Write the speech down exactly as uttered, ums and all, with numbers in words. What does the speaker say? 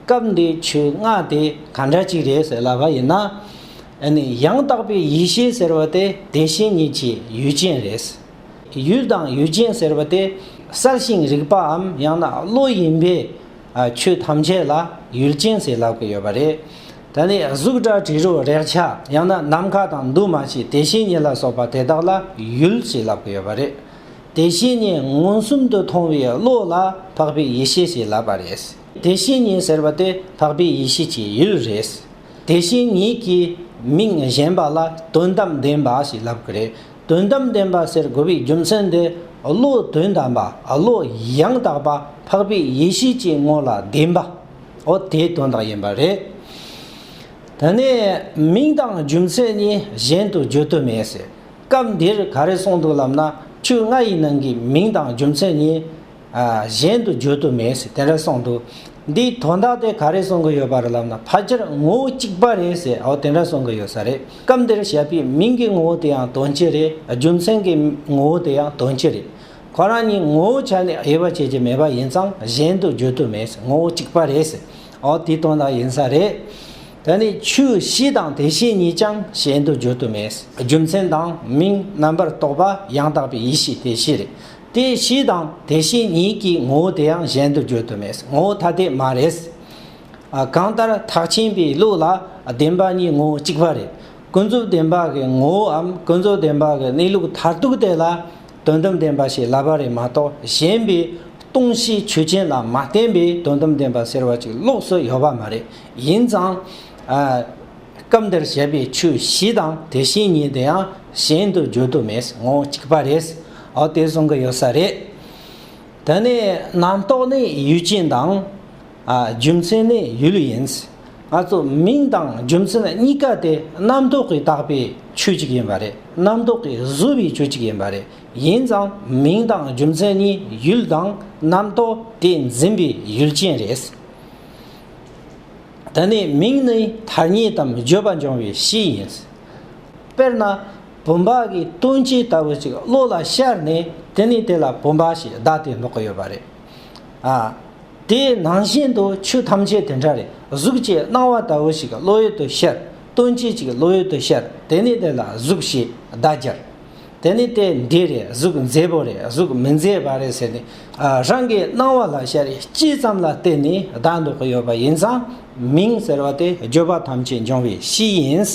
སྐབས་འདིའི་ཆོས་ལྔ་དེ་ག་འདྲ་ཅིག་རེད་ཟེར་ལབ་པ་ཡིན་ན། ཨ་ནི་ཡང་དག་པའི་ཡེ་ཤེས་ཟེར་བ་དེ་དེ་བཞིན་ཉིད་ཀྱི་ཡུལ་ཅན་རེད། ཡུལ་དང་ཡུལ་ཅན་ཟེར་བ་དེ་གསལ་ཞིང་རིག་པའམ་ཡང་ན་བློ་ཡིན་པས། ཨ། ཆོས་ཐམས་ཅད་ལ་ཡུལ་ཅན་ཟེར་ལབ་ཀྱི་ཡོད་པ་རེད། ད་ནི་གཟུགས་སྒྲ་དྲི་རོ་རེག་བྱ་ཡང་ན་ནམ་མཁའ་དང་འདུ་མ་བྱས་དེ་བཞིན་ཉིད་ལ་སོགས་པ་དེ་དག་ལ་ཡུལ་ཞེས་ལབ་ཀྱི་ཡོད་པ་རེད། དེ་བཞིན་ཉིད་མངོན་སུམ་དུ་མཐོང་བའི་བློ་ལ་འཕགས་པའི་ཡེ་ཤེས་ཞེས་ལབ་པ་རེད། དེ་བཞིན་ཉིད་ཟེར་བ་དེ་འཕགས་པའི་ཡེ་ཤེས་ཀྱི་ཡུལ་རེད། དེ་བཞིན་ཉིད་ཀྱི་མིང་གཞན་པ་ལ་དོན་དམ་བདེན་པ་ཞེས་ལབ་ཀྱི་རེད། དོན་དམ་བདེན་པ་ཟེར་དགོས་པའི་རྒྱུ་མཚན་དེ། བློ་དོན་དམ་པ། བློ་ཡང་དག་པ། འཕགས་པའི་ཡེ་ཤེས་ཀྱི་ངོ་ལ་བདེན་པ། འོ་དེའི་དོན་དག་ཡིན་པ་རེད། ད་ནི་མིང་དང་རྒྱུ་མཚན་གཉིས་གཞན་དུ་བརྗོད་དུ་མེད་ཟེར། སྐབས་འདིར་ག་རེ་གསུངས་འདུག་ལབ་ན། ཆོས་ལྔ་ཡི་ནང་གི་མིང་དང་རྒྱུ་མཚན་གཉིས། ཨ། གཞན་དུ་བརྗོད་དུ་མེད་ཟེར་དེ་འདྲ་གསུངས་འདུག་འདིའི་དོན་དག་དེ་ག་རེ་གསུང་གི་ཡོད་པ་རེད་ལབ་ན། ཕལ་ཆེར་ངོ་བོ་གཅིག་པ་རེད་ཟེར། འོ་དེ་འདྲ་གསུང་གི་ཡོད་ས་རེད། སྐབས་འདིར་བཤད་པའི་མིང་གི་ངོ་བོ་དེ་ཡང་དོན་སྤྱི་རེད། རྒྱུ་མཚན་གྱི་ངོ་བོ་དེ་ཡང་དོན་སྤྱི་རེད། ཁོ་རང་གཉིས་ངོ་བོ་ཆ་ནས་དབྱེ་བ་ཕྱེ་རྒྱུ་མེད་པ་ཡིན་ཙང་གཞན་དུ་བརྗོད་དུ་མེད། ངོ་བོ་གཅིག་པ་རེད་ཟེར། འོ་དེའི་དོན་དག་ཡིན་ས་རེད། ད་ནི་ཆོས་བཞི་དང་དེ་བཞིན་ཉིད་ཀྱང་གཞན་དུ་བརྗོད་དུ་མེད། རྒྱུ་མཚན་དང་མིང་རྣམ་པར་རྟོག་པ་ཡང་དག་པའི་ཡེ་ཤེས་དེ་བཞི་རེད། དེ་བཞི་དང་དེ་བཞིན་ཉིད་ཀྱི་ངོ་བོ་དེ་ཡང་གཞན་དུ་བརྗོད་དུ་མེད། ངོ་བོ་ཐ་དད་མ་རེད། ཨ། གང་ལྟར་ཐེག་ཆེན་པའི་ལུགས་ལ་བདེན་པ་གཉིས་ངོ་བོ་གཅིག་པ་རེད། ཀུན་རྫོབ་བདེན་པ་གི་ངོ་བོའམ་ཀུན་རྫོབ་བདེན་པ་གི་གནས་ལུགས་མཐར་ཐུག་དེ་ལ་དོན་དམ་བདེན་པ་ཞེས་ལབ་པ་རེད་མ་གཏོགས། གཞན་པའི་སྟོང་བཞི་ཆོས་ཅན་ལ་མ་བརྟེན་པའི་དོན་དམ་བདེན་པ་ཟེར་བ་ཅིག་ལོགས་སུ་ཡོད་པ་མ་རེད། ཡིན་ཙང་། ཨ། སྐབས་འདིར་བཤད་པའི་ཆོས་བཞི་དང་དེ་བཞིན་ཉིད་དེ་ཡང་གཞན་དུ་བརྗོད་དུ་མེད། ངོ་བོ་གཅིག་པ་རེད། འོ་དེ་གསུང་གི་ཡོད་ས་རེད། ད་ནི་རྣམ་རྟོག་ནི་ཡུལ་ཅན་དང་། ཨ། རྒྱུ་མཚན་ནི་ཡུལ་ཡིན། ང་ཚོ་མིང་དང་རྒྱུ་མཚན་གཉིས་ཀ་དེ་རྣམ་རྟོག་གིས་བཏགས་པའི་ཆོས་གཅིག་ཡིན་པ་རེད། རྣམ་རྟོག་གིས་བཟོས་པའི་ཆོས་གཅིག་ཡིན་པ་རེད། ཡིན་ཙང་མིང་དང་རྒྱུ་མཚན་གཉིས་ཡུལ་དང་རྣམ་རྟོག་དེ་འཛིན་པའི་ཡུལ་ཅན་རེད། ད་ནི་མིང་ནི་ཐ་སྙད་དམ་བརྗོད་པ་འབྱུང་བའི་གཞི་ཡིན། དཔེར་ན་བུམ་པ་གི་དོན་སྤྱི་ལྟ་བུ་ཅིག་བློ་ལ་ཤར་ནས་དེ་ནི་དེ་ལ་བུམ་པ་ཞེས་བརྡ་དེ་འདོགས་ཀྱི་ཡོད་པ་རེད། ཨ། དེ་ནང་བཞིན་དུ་ཆོས་ཐམས་ཅད་དེ་འདྲ་རེད། གཟུགས་ཀྱི་སྣང་བ་ལྟ་བུ་ཞིག་བློ་ཡུལ་དུ་ཤར། དོན་སྤྱི་ཅིག་བློ་ཡུལ་དུ་ཤར། དེ་ནི་དེ་ལ་གཟུགས་ཞེས་བརྡ་སྦྱར། དེ་ནི་དེ་འདི་རེད། གཟུགས་མཛེས་པོ་རེད། གཟུགས་མི་མཛེས་པ་རེད་ཟེར་ནས། ཨ། རང་གི་སྣང་བ་ལ་ཤར་བའི་སྤྱི་ཙམ་ལ་བརྟེན་ནས་བརྡ་འདོགས་ཀྱི་ཡོད་པ་ཡིན་ཙང་མིང་ཟེར་བ་དེ་བརྗོད་པ་ཐམས་ཅད་འབྱུང་བའི་གཞི་ཡིན།